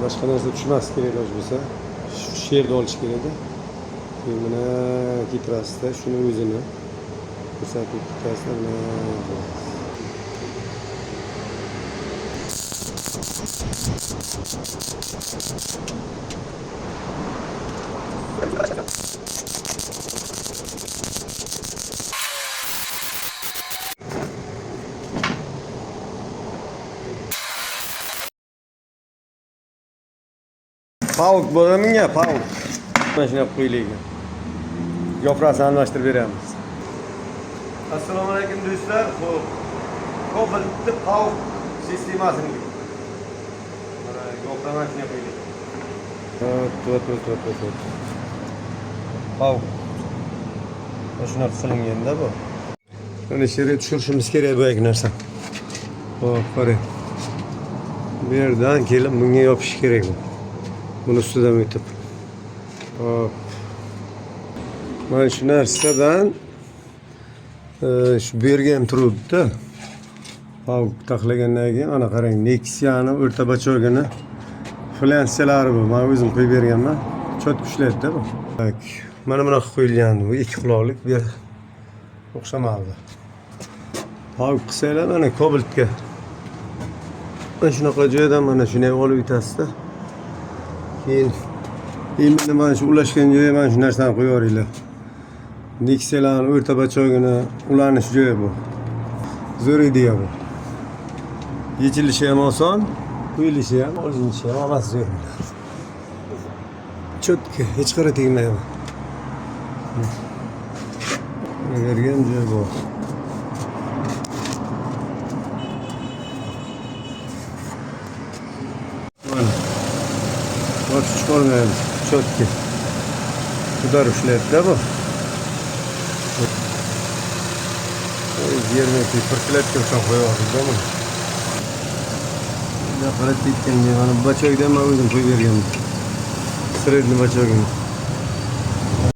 Boshqa narsa tushmas kerak iloji bo'lsa. Shu yerda olish kerakda. Keyin mana ketirasizda shuni o'zini ko'rsatib ketasizda mana. Паук bo'ladimi? Паук. Mana shunday qo'yilgan. Gofrasini almashtirib beramiz. Assalomu alaykum do'stlar. Xo'p. Kobaltni Паук sistemasini. Mana gofra mana shunday qo'yilgan. Вот, вот, вот, вот, вот, вот. Паук. Mana shunaqa qilinganda bu. Mana shu yerga tushirishimiz kerak bu narsa. Xo'p, qarang. Bu yerdan kelib bunga yopish kerak bu. Buni ustidan o'tib. Hop. Mana shu narsadan shu bu yerga ham turibdi. Паук taxlagandan keyin ana qarang, Nexia'ni o'rta бачок ini flanshalari bu. Men o'zim qo'yib berganman. Чётко ishlaydi bu. Так, mana bunaqa qo'yilgan bu ikki quloqlik bu yer o'xshamadi. Паук qilsanglar mana Kobaltga. Mana shunaqa joydan mana shuni ham olib o'tasizda. Keyin именно mana shu ulashgan joyga mana shu narsani qo'yib yuboringlar. Nexia'larni o'rta бачок ini ulanish joyi bu. Zo'r ideya bu. Yechilishi ham oson, qo'yilishi ham, olinishi ham hammasi zo'r. Чётко, hech qayerga tegmaydi. Bergan joy bu. Mana. Bosh chiqarmaymiz. Чётко. Удар ushlaydi-da bu. Герметик профилактика uchun qo'yib yubordik buni. Bunday qarab ketganga mana бачок dan man o'zim qo'yib berganman. Средний бачок ini.